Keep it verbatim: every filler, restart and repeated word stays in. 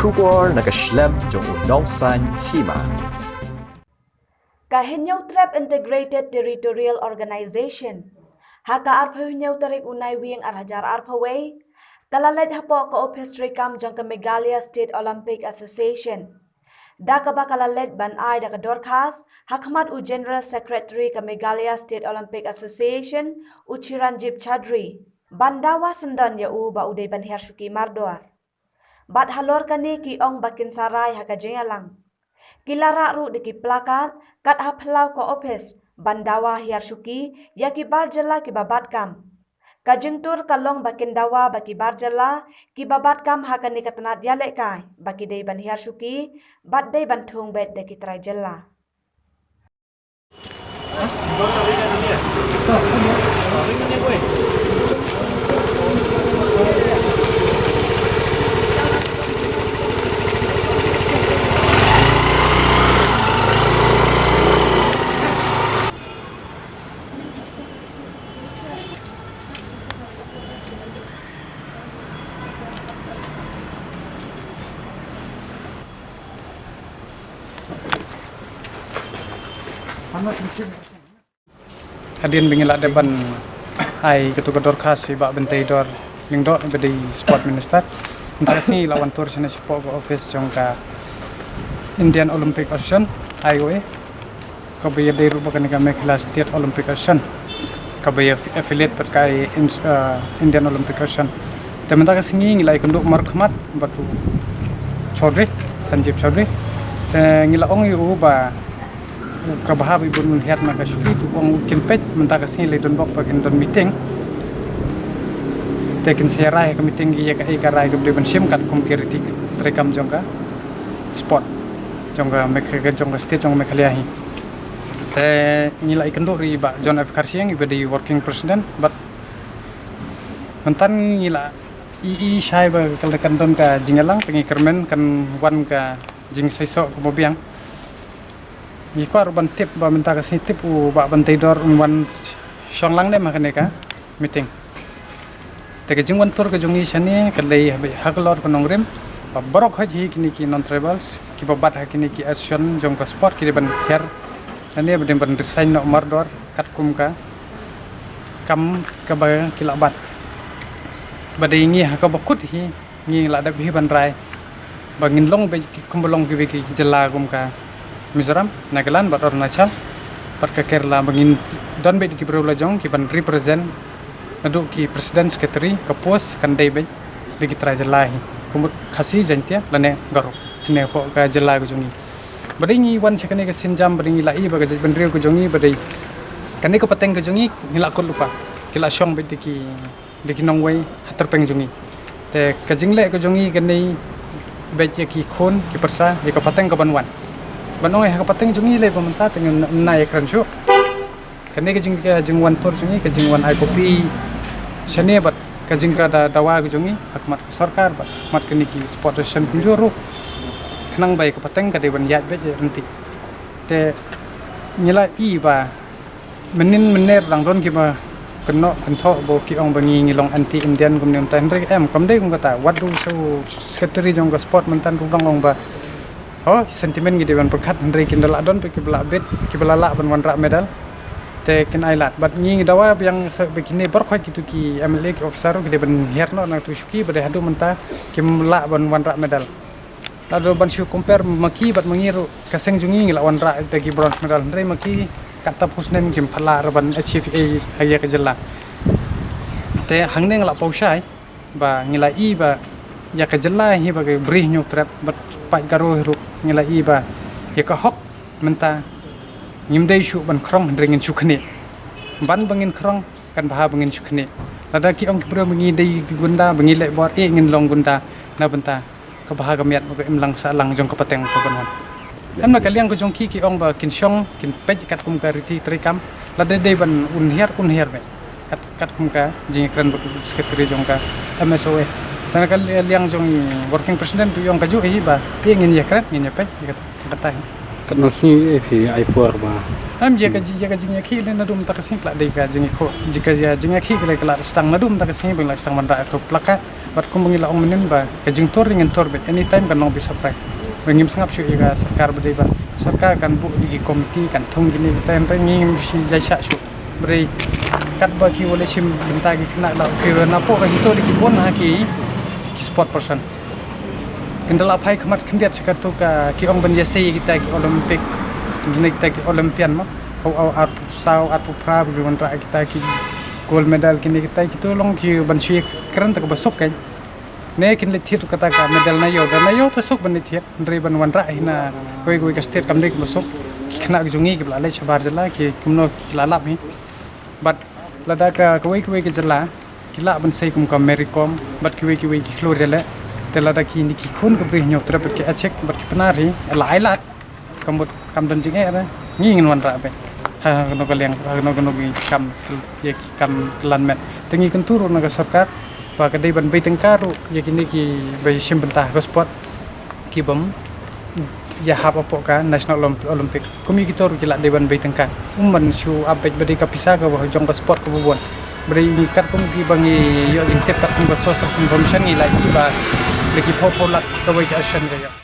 Khubor na ka shlem jong u Nongsaiñ Hima. Ka Hynñiewtrep Integrated Territorial Organization, ha ka arphew hynñiew tarik u Naiwieng ar hajar arphew wei, ka la leit hapoh ka ophis treikam jong ka Meghalaya State Olympic Association, da kaba ka la leit ban ai da ka dorkhas ha khmat u General Secretary ka Meghalaya State Olympic Association, u Chiranjeev Chaudhary, ban dawa syndon ïa u ba u dei ban hiar shuki mardor. Bad halor kane ki ong ba kin sa rai ha ka jingïalang. Ki la rah ruh da ki placard kat ha phyllaw ka ophis ban dawa hiar shuki ïa ki bar jylla kiba bat kam. Ka jingtur ka long ba kin dawa ba ki bar jylla kiba bat kam ha kane ka tnat ïalehkai ba ki dei ban hiar shuki bad dei ban thung beit da ki trai jylla. Hadien ba ngi la dep ban ai katu ka dorkhas ïa i Bah Banteidor Lyngdoh ba dei Sport Minister, mynta ka sngi la wan tur shane shapoh ka office jong ka Indian Olympic Association, I O A, kaba ïadei ruh bad kane ka Meghalaya State Olympic Association, kaba ïa affiliate bad ka in-, uh, Indian Olympic Association. Te mynta ka sngi ngi la ïakynduh markhmat bad u Chaudhary, Sanjeev Chaudhary. Te ngi la ong ïa u ba kaba hap i bun hiar na ka shuki, te u ong u kin peit, mynta ka sngi la don bok ba kin don meeting. Te kin sa ïa rai ha ka meeting ïa kaei ka rai kaba dei ban shim katkum ki riti treikam jong ka sport jong ka Megh-, jong ka state jong ka Meghalaya hi. Te ngi la ïakynduh ruh i Bah John F Kharshing, i ba dei working president, bad mynta ngi la i, i shai ba ka la kan don ka jingïalang, te ngi kyrmen kan wan ka jingseisoh kaba biang. Ngi kwah ruh ban tip ba mynta ka sngi tip u Bah Banteidor un wan shong lang ne em ha kane ka meeting. Te ka jingwan tur ka jong ngi shane ka dei ha, ha ka lor ka nongrim ba baroh hi kine ki non-tribals kiba bat ha kine ki association jong ka sport ki dei ban hiar, lane ba dei ban resign noh mardor katkum ka kam kaba ki la bat. Ba dei ngi ha kaba kut hi ngi la dep hi ban rai ba ngin long beit ki, kumba long kiwei ki jylla kum ka Mizoram, Nagaland bad Arunachal bad ka Kerala, ba ngin don beit ki briew la jong ki ban represent, naduh ki president, secretary, ka post kan dei beit da ki trai jylla hi, kum Khasi, Jaintia lane Garo, hynne hapoh ka jylla ka jong ngi. Ba dei ngi wan sha kane ka sienjam ba dei ngi la i ba ka jaitbynriew ka jong ngi ba dei kane ka pateng ka jong ngi, ngi la kut lypa, ki la shong beit da ki da ki nongwei ha tyrpeng jong ngi. Te ka jingleh ka jong ngi ka dei beit ïa ki khun ki pyrsa, ïa ka pateng kaban wan. Ban ong ïa ka pateng jong ngi lei ba mynta te ngim nang ïakren shuh. Kane ka jing, ka jingwan tur jong ngi, ka jingwan ai copy shane bad ka jingkren da dawa ka jong ngi ha khmat ka sorkar bad ha khmat kine ki sport association kumjuh ruh, khnang ba ïa ka pateng ka dei ban ïaid beit ïa ryntih. Te ngi la i ba mynnin mynner dang don kiba kynnoh kynthoh ba ki ong ba ngi, ngi long anti Indian kumne mynta, hynrei em, kam dei kum kata. Wat ruh u secretary jong ka sport mynta ruh dang ong ba, ho, sentiment ngi dei ban pyrkhat, hynrei kin da lah don beit kiba lah bit, kiba la lah ban wanrah medal. Te kin ai lad bad ngi, ngi dawa biang sa ba kine baroh kitu ki M L A, ki officer ruh ki dei ban hiar noh na tu shuki ba dei haduh mynta kim lah ban wanrah medal. Lada ban shu compare ma ki bad ma ngi ruh, ka seng jong ngi ngi la wanrah da ki bronze medal, hynrei ma ki katta phew snem kim pat lah ruh ban achieve ei ha ïa ka jylla. Te hangne nga la paw shai ba ngi la i ba ïa ka jylla hi ba ka Bri Hynñiewtrep bad paid Garo hi ruh ngi la i ba ïa ka hok mynta ngim dei shuh ban khrong, hynrei ngin shu khnieh. Ban ba ngin khrong kan bha ba ngin shu khnieh. Lada ki ong ki briew ba ngi dei ki gunda, ba ngi leh bor, eh, ngin long gunda na bynta ka bha ka miat bad ka imlang sahlang jong ka pateng ka ban wan. Em, na ka liang ka jong ki, ki ong ba kin shong kin peit katkum ka riti treikam, lada dei ban un hiar, un hiar beit. Kat, katkum ka jingïakren bad u secretary jong ka M S O A. Te na ka liang jong i working president ruh i ong kajuh hi ba, eh, ngin ïakren, ngin ïapeit, ïa kata, kata hi. Katno sngi phi ai por ba? Em, ïa ka, ïa ka jingïakhih lei naduh mynta ka sngi ka la dei ka jingïakhih, jingïakhih ka la sdang naduh mynta ka sngi ba ngi la sdang ban rah ka placard. Bad kumba ngi la ong mynnin ba ka jingtur ngin tur beit, anytime kan long beit surprise. Ba ngim sngap shuh ïa ka sorkar ba dei ba ka sorkar kan buh ïa ki komiti, kan thung kine kita, hynrei ngi ngim shym ïaishah shuh. Ba dei katba ki wa leit shim bynta ki khynnah la, ki wa napoh ka HITO dei ki bun ha ki, ki sport person. Kin da la phai khmat khyndiat sha katu ka, ki ong ban ïasei kita ki Olympic, kine kita ki Olympian mo. Hau, hau, arphew saw, arphew phra, ba ki wanrah kita ki gold medal, kine kita ki, to long ki ban shu ïakren ta kaba suk kan. Ne kin leit thied kata ka medal na ïew, da na ïew ta suk ban leit thied, hynrei ban wanrah hi na kawei kawei ka state kam dei kaba suk. Ki khynnah ki jong ngi kiba la leit shabar jylla, ki kumno ki la lap hi. Bad lada ka kawei kawei ka jylla ki lah ban sei kum ka Mary Kom bad kiwei kiwei ki khlur ïaleh. Te lada kine ki khun ka Bri Hynñiewtrep bad ki Achik bad ki Pnar hi la ai lad, kam bud, kam don jingeh re, ngi ngin wanrah beit ha kano ka liang, ha kano kano ki kam, ïa ki kam kyllan met. Te ngi kyntu ruh na ka sorkar ba ka dei ban bei tyngka ruh ïa kine kiba shim bynta ha ka sport, ki bym ïahap hapoh ka National Olymp-, Olympic. Kum ïa kito ruh ki lah dei ban bei tyngka. Um ban shu ap beit ba dei ka pisa kaba jong ka sport kaba bun. Ba dei ngi katkum kiba ngi ïoh jingtip, katkum ka source of information ngi la ïohi ba dei ki phew phew lak kawei ka association ka ïoh.